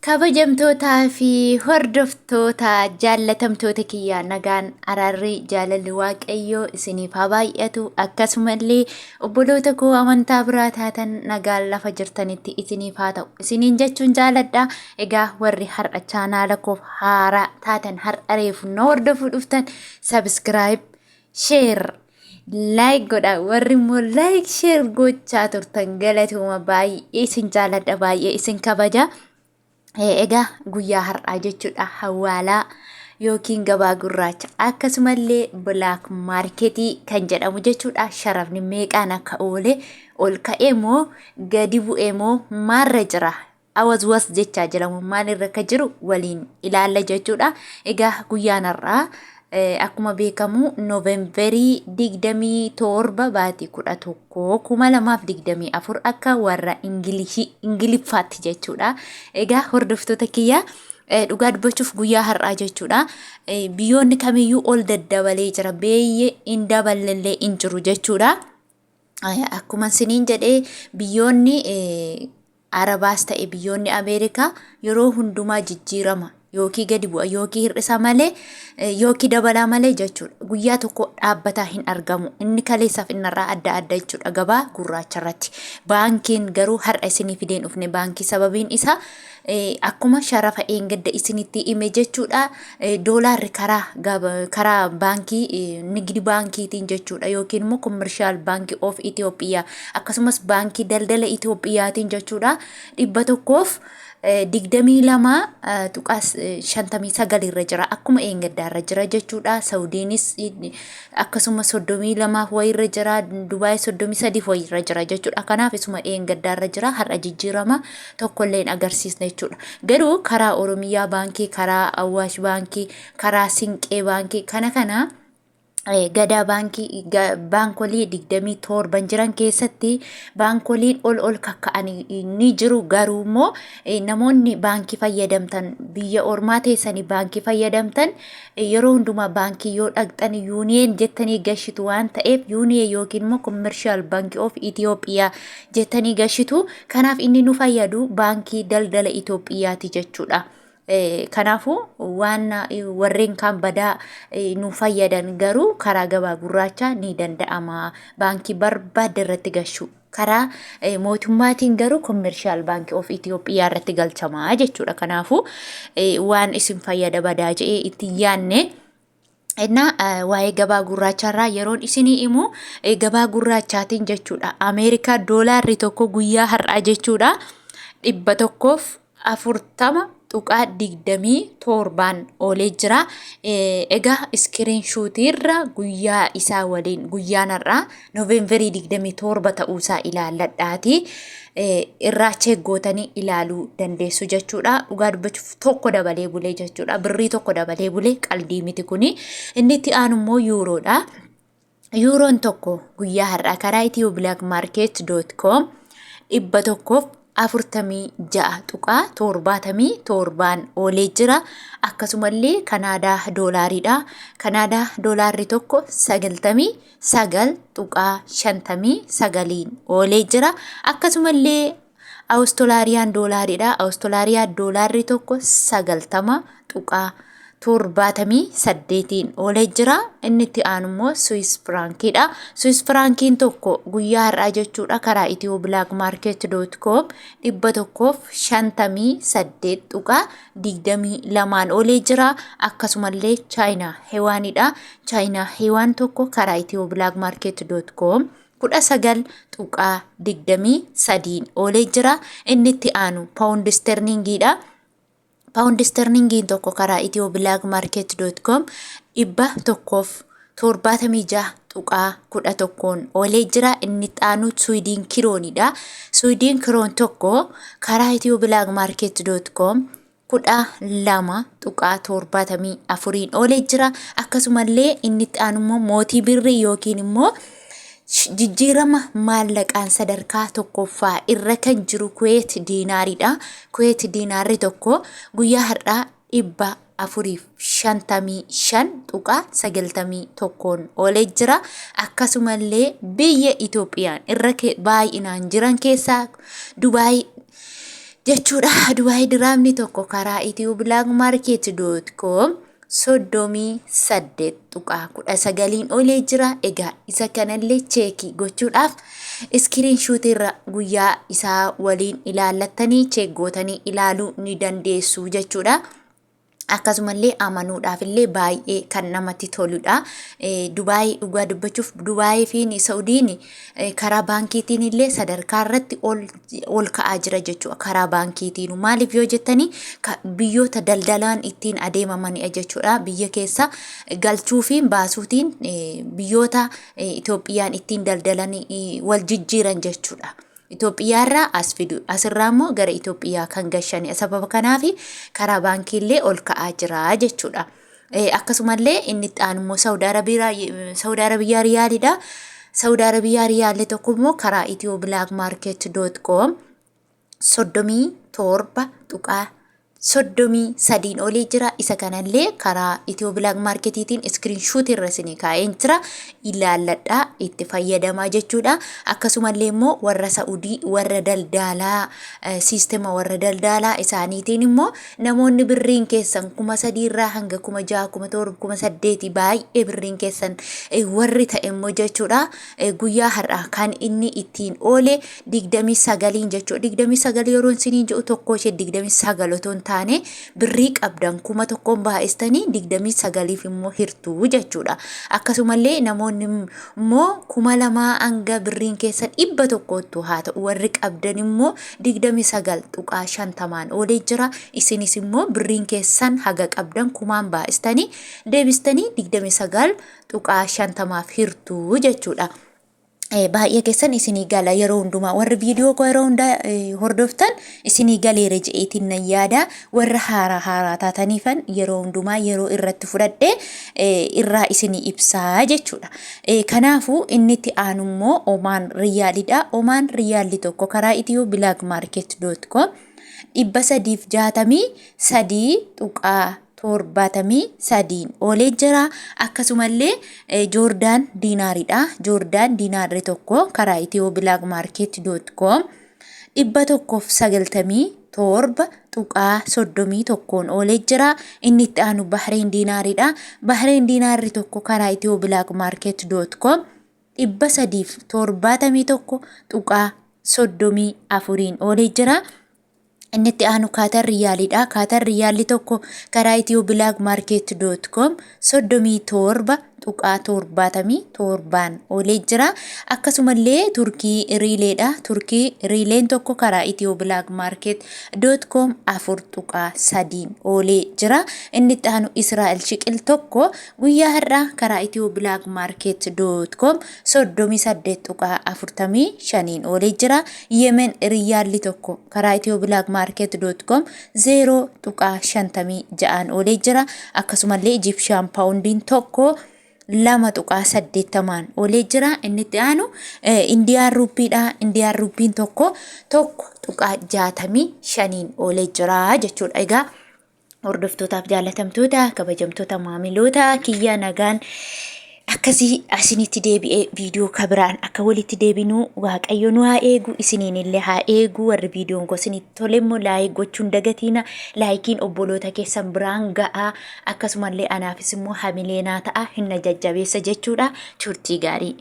Kabajamtootaa fi hordoftoota jaallatamtoota kiyya, nagaan, araarri, jaalalli Waaqayyoo isiniif haa baay'atu. Akkasumallee obboloota koo amantaa biraa taatan, nagaan lafa jirtanitti isiniif haa ta'u isiniin jechuun jaaladha. Egaa warri har'a chaanaala koof haaraa taatan, har'a reefu na hordofuu dhuftan, subscribe, share, like godha. Warri immoo like, share gochaa turtan, galatooma, baay'ee isin jaaladha, baay'ee isin kabaja. Egaa guyyaa har'aa jechuudha, hawaalaa yookiin gabaa gurraacha akkasumallee black marketii kan jedhamu jechuudha, sharafni meeqaan akka oole, ol ka'ee moo gadi bu'ee moo maarra jira, awaswas jechaa jiramu, maalirra akka jiru waliin ilaalla jechuudha. Egaa guyyaan har'aa akkuma beekamu Noovembarii 27, baatii 11, 2024 akka warra Ingiliffaatti jechuudha. Egaa hordoftoota kiyya, dhugaa dubbachuuf guyyaa har'aa jechuudha, biyyoonni kamiyyuu ol daddabalee jira. Beeyyee hin daballellee hin jiru jechuudha. Akkuma isiniin jedhee, biyyoonni Arabaas ta'e biyyoonni Ameerikaa yeroo hundumaa jijjiirama yookiin gadi bu'a yookiin hir'isa malee yookiin dabalaa malee jechuudha. Guyyaa tokko dhaabbataa hin argamu. Inni kaleessaaf inni irraa adda adda jechuudha gabaa gurraacha irratti. Baankiin garuu har'a isinii fideen dhufne baankii, sababiin isaa akkuma sharafa eengadda isinitti hime jechuudha. Doolaarri karaa baankii nigdi baankiitiin jechuudha, yookiin immoo Commercial Bank of Itoophiyaa akkasumas Baankii Daldala Itoophiyaatiin jechuudha, 122.59 irra jira, akkuma eengaddaa irra jira jechuudha. Saudiinis akkasuma 32 wayii irra jira, Dubaay 33 wayii irra jira jechuudha. Kanaaf isuma eengaddaa irra jira, har'a jijjiirama tokkollee hin agarsiisne jechuudha. Garuu karaa Oromiyaa Baankii, karaa Awwaash Baankii, karaa Sinqee Baankii, kana kana Gadaa Baankii, baankolii 27 jiran keessatti baankoliin ol ol kakka'anii ni jiru. Garuu immoo namoonni baankii fayyadamtan, biyya ormaa teessanii baankii fayyadamtan, yeroo hundumaa baankii yoo dhaqxan Union jettanii gashitu waan ta'eef, Union yookiin immoo Commercial Bank of Itoophiyaa jettanii gashitu. Kanaaf inni nu fayyadu Baankii Daldala Itoophiyaati jechuudha. Kanaafuu waan warreen kaan badaa nu fayyadan, garuu karaa gabaa gurraachaa ni danda'ama baankii barbaadde irratti gashuu. Karaa mootummaatiin garuu Commercial Bank of Itoophiyaa irratti galchamaa jechuudha. Kanaafuu waan isin fayyada badaa jedhee itti yaanne. Innaa waa'ee gabaa gurraachaarraa yeroon isinii himu, gabaa gurraachaatiin jechuudha. Ameerikaa doolaarri tokko guyyaa har'aa jechuudha, 140.27n oolee jira. Egaa screenshotiirra guyyaa isaa waliin guyyaan har'aa Noovembarii 27 ta'uusaa ilaalladhaati. Irraa check gootanii ilaaluu dandeessu jechuudha. Dhugaa dubbachuuf tokko dabalee bulee jechuudha. Birrii tokko dabalee bulee, qaldii miti kuni. Inni itti aanu immoo yuuroodha. Yuuroon tokko guyyaa har'aa karaa ethioblackmarket.com 146.77n oolee jira. Akkasumallee Kanaadaa doolaariidha. Kanaadaa doolaarri tokko 99.59n oolee jira. Akkasumallee Awustiraaliyaan doolaariidha. Awustiraaliyaa doolaarri tokko 90.78n oolee jira. Inni itti aanu immoo Swiss firaankiidha. Swiss firaankiin tokko guyyaa har'aa jechuudha, karaa ethioblackmarket.com 158.22n oolee jira. Akkasumallee Chaayinaa Hewaanidha. Chaayinaa Hewaan tokko karaa ethioblackmarket.com 19.23n oolee jira. Inni itti aanu paawundi sterlingiidha. Paawundi sterlingiin tokko karaa ethioblackmarket.com 176.11n oolee jira. Inni itti aanu Suwidiin kiroonidha. Suwidiin kiroon tokko karaa ethioblackmarket.com 12.74n oolee jira. Akkasumallee inni itti aanu immoo mootii birrii yookiin immoo jijjiirama maallaqaan sadarkaa tokkoffaa irra kan jiru Kuweet diinaariidha. Kuweet diinaarri tokko guyyaa har'aa 455.91n oolee jira. Akkasumallee biyya Itoophiyaan irra baay'inaan jiran keessaa Dubaay Jechuudha. Dubaay diraamni tokko karaa Itiyoo Black Market dot com 38.19n olee jira. Egaa isa kanallee cheekii gochuudhaaf iskiriin shuutii irra guyyaa isaa waliin ilaallattanii cheek gootanii ilaaluu ni dandeessu jechuudha. Akkasumallee amanuudhaaf illee baay'ee kan namatti toludha. Dubaay dhugaa dubbachuuf Dubaayii fi Saudiin karaa baankiitiin illee sadarkaa irratti ol ol ka'aa jira jechuudha. Karaa baankiitiin maaliif yoo jettanii biyyoota daldalaan ittiin adeemamanidha jechuudha. Biyya keessa galchuu fi baasuutiin biyyoota Itoophiyaan ittiin daldalan wal jijjiiran jechuudha. Itoophiyaarraa as fidu asirraa immoo gara Itoophiyaa kan gashani sababa kanaaf karaa baankiillee ol ka'aa jira jechuudha. Akkasumallee inni itti aanu immoo Saawud Arabiyaa riyaalidha. Saawud Arabiyaa riyaalli tokko immoo karaa Itiyoo Black Market dot com 37.33n olii jira. Isa kanallee karaa Itiyoo Black Marketiitiin iskiriin shuutii irra isinii kaa'een jira. Ilaalladhaa itti fayyadamaa jechuudha. Akkasumallee immoo warra Sa'udii warra daldaalaa siistema warra daldaalaa isaaniitiin immoo namoonni birriin keessan 3000 irraa hanga 6000, 7000, 8000 baay'ee birriin keessan warri ta'e immoo jechuudha. Guyyaa har'aa kan inni ittiin oole 29n jechuudha. 29 yeroon isiniin jedhu tokkoo ishee 29 otoo hin taane birrii qabdan 1000n baay'istanii 29f immoo hirtuu jechuudha. Akkasumallee namoonni immoo 2000 hanga birriin keessan 100ttu haa ta'u warri qabdan immoo 29.50n oolee jira. Isinis immoo birriin keessan haga qabdan kumaan baay'istanii deebistanii 29.50f hirtuu jechuudha. Baay'ee keessan isinii gala yeroo hundumaa warri viidiyoo koo yeroo hundaa hordoftan isinii galeera je'eetiin nan yaada warra haaraa haaraa taataniifan yeroo hundumaa yeroo irratti fudhadhe irraa isinii ibsaa jechuudha. Kanaafuu inni itti aanu immoo Omaan Riyyaalidha. Omaan Riyyaalli tokko karaa Itiyoo Black Market dot com 363.73n oolee jira. Akkasumallee Joordaan diinaaridha. Joordaan diinaarri tokko karaa Itiyoo Black Market dot com 197.31n oolee jira. Inni itti aanu Bahreen diinaaridha. Bahreen diinaarri tokko karaa Itiyoo Black Market dot com 371.34n oolee jira. Inni itti aanu Kaatar Riyyaalidha. Kaatar Riyyaalli tokko karaa Itiyoo Black Market dot com 37.77n oolee jira. Akkasumallee Turkii Riileedha. Turkii Riileen tokko karaa Itiyoo Black Market dot com 4.3n oolee jira. Inni itti aanu Israa'el Shiqil tokko guyyaa har'aa karaa Itiyoo Black Market dot com 38.45n oolee jira. Yemen Riyyaalli tokko karaa Itiyoo Black Market dot com 0.56n oolee jira. Akkasumallee Egyptian Poundiin tokko 2.80n oolee jira. Inni itti aanu Indiyaan Ruuppiidha. Indiyaan Ruuppiin tokko 1.65n oolee jira jechuudha. Egaa hordoftootaaf jaalatamtoota kabajamtoota maamiloota kiyya nagaan akkasii asinitti deebi'ee viidiyoo kabiraan akka walitti deebinu Waaqayyo nu haa eegu, isiniin illee haa eegu. Warri viidiyoon koo isinitti tole immoo laayik gochuun dagatiina. Laayikiin obboloota keessan biraan ga'a, akkasumallee anaafis immoo hamilee naa ta'a, hin na jajjabeessa jechuudha. Turtii gaarii.